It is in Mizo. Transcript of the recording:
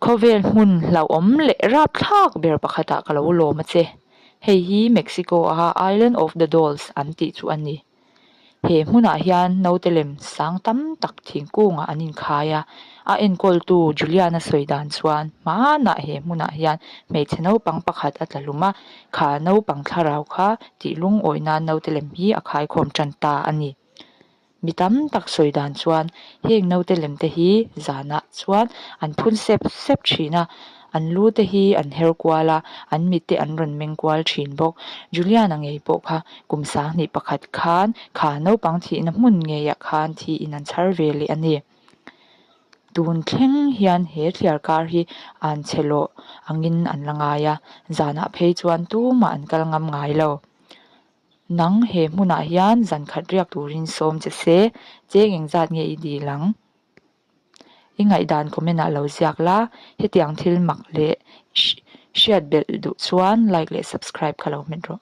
Khawvel hmun hlauhawm leh rapthlak ber pakhatah ka lo lawm a che. Hei hi Mexico-a Island of the Dolls an tih chu a ni. He hmunah hian naute lem sang tam tak thingkungah an inkhai a, a enkawltu Juliana sawi dan chuan hmanah he hmunah hian hmeichhe naupang pakhat a tla hlum a, kha naupang thlarau kha tih lungawi nan naute lem hi a khaikhawm tan ta a ni. Mi tam tak sawi dan chuan heng naute lem te hi zanah chuan an phun sep sep thin a, an lu te hi an her kual a, an mit te an rawn meng kual thin bawk. Juliana ngei pawh kha kum sanghnih pakhat khan kha naupang thihna hmun ngeiah khan thiin an chhar ve leh a ni. Tun thleng hian he thliar kar hi an chhe lawh angin an la ngai a, zanah phei chuan tumah an kal ngam ngai lo. Nang he hmunah hian zan khat riak turin sawm che se, cheng engzat nge i dil ang? I ngaihdan comment ah lo ziak la, hetiang thil mak leh hriat belh duh chuan like leh subscribe kha lo hmet rawh.